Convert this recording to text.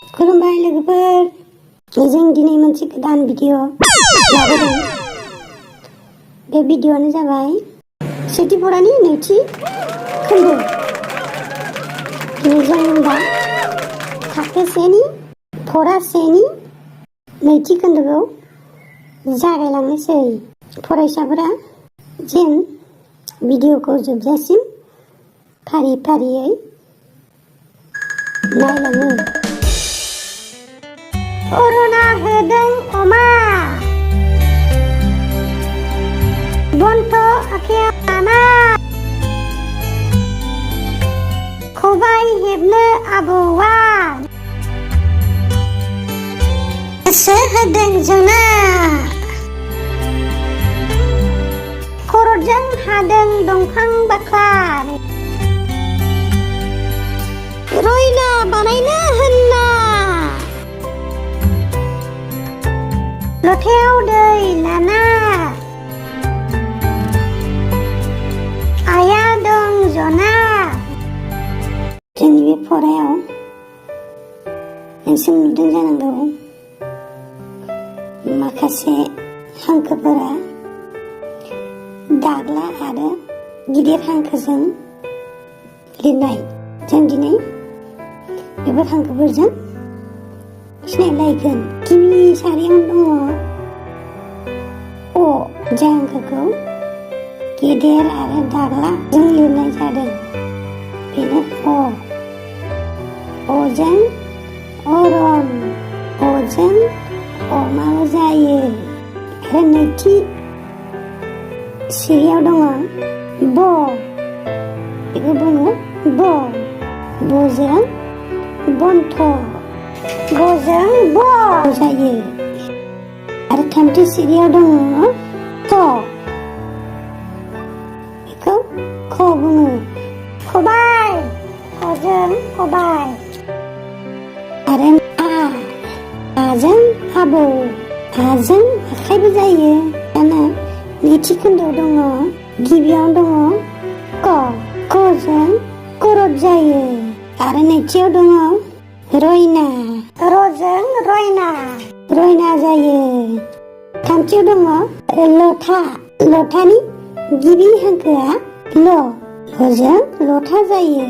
खुलुमबाय लोगोफोर, जों दिनै मोनसे गोदान भिडिअ लाबोदों। बे भिडिअआनो जाबाय सेथि फरानि नैथि खोन्दो। दिनै जों दा थाखो सेनि फरा सेनि नैथि खोन्दोखौ जागायलांनोसै। फरायसाफोरा जेन भिडिअखौ जोबजासिम फारि फारियै नायलाङो। अरुणा होदों अमा, बन्थ' आखायाव लाना, खबाइ हेबनो आबौआ, गोसो होदों जना, खर'जों हादों दंफां बाख्ला, रयना बानायनो होनना, लथायाव दै लाना, आइया दं जना। जोंनि बे फरायाव नोंसोर नुदों जानांगौ माखासे हांखोफोरा दाग्ला आरो गिदिर हांखोजों लिरनाय। जों दिनै बेफोर हांखोफोरजों सिनायलायगोन। गिबि सारियावनो दङ अ, जाय हांखोखौ गेदेर आरो दाग्ला जों लिरनाय जादों, बेनो अ। अजों अरन, अजों अमाबो जायो। आरो नैथि सिरियाव दङ ब, बेखौ बुङो ब। बजों बन्थ, बजों ब जायो। आरो थामथि सिरियाव दङ ख, बेखौ ख बुङो। खबाइ, खजों खबाइ। आरो आ, आजों आबौ, आजों आखाइबो जायो। दाना नैथि खोन्दोआव दङ, गिबियावनो दङ क, कजों करत जायो। आरो नैथियाव दङ रयना, रजों रयना, रयना जायो। थामथियाव दङ लथा, लथानि गिबि हांखोआ ल, लजों लथा जायो।